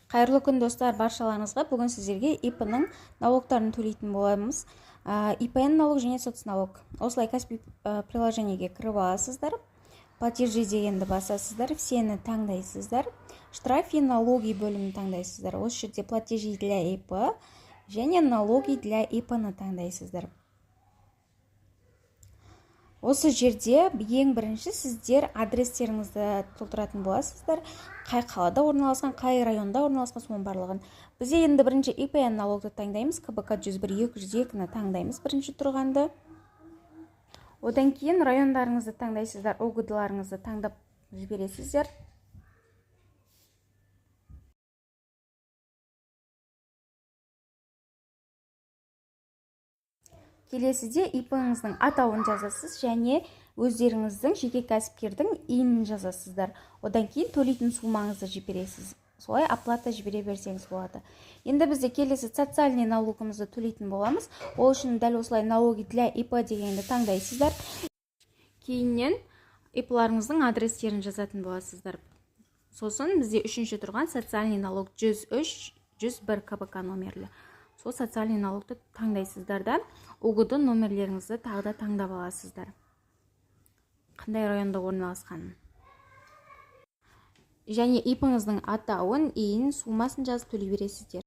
Қайырлы күн, достар, баршаларыңызға! Бүгін сіздерге ИП-ның налогтарын төлейтін боламыз. ИПН налог және соцналог. Осылай Каспи приложениеге кіріп аласыздар, «Платежи» дегенді басасыздар, «Все» ні таңдайсыздар, «Штрафы, налоги» бөлімін таңдайсыздар. Осы жерде «Платежи для ИП» және «Налоги для ИП» ны таңдайсыздар. Осы жерде ең бірінші сіздер адрестеріңізді толтыратын боласыздар: қай қалада орналасқан, қай районда орналасқан, соның барлығын. Бізде енді бірінші ИПН налогты таңдаймыз, КБК 101 202-ні таңдаймыз бірінші тұрғанды. Одан кейін райондарыңызды таңдайсыздар, ОГД-ларыңызды таңдап жібересіздер. Келесіде ИП-іңіздің атауын жазасыз және өздеріңіздің жеке кәсіпкердің ИИН-ін жазасыздар. Одан кейін төлейтін суммаңызды жібересіз. Солай оплата жібере берсеңіз болады. Енді бізде келесі социальный налогымызды төлейтін боламыз. Ол үшін дәл осылай «Налоги для ИП» дегенді таңдайсыздар. Кейіннен ИП-ларыңыздың адрестерін жазатын боласыздар. Сосын бізде үшінші тұрған социальный налог 103 101 КБК номерлі, сол социальный налогты таңдайсыздар да, ОГД номерлеріңізді тағы да таңдап аласыздар, қандай районда орналасқанын және ИП-іңіздің атауын, ИИН, суммасын жазып төлей бересіздер.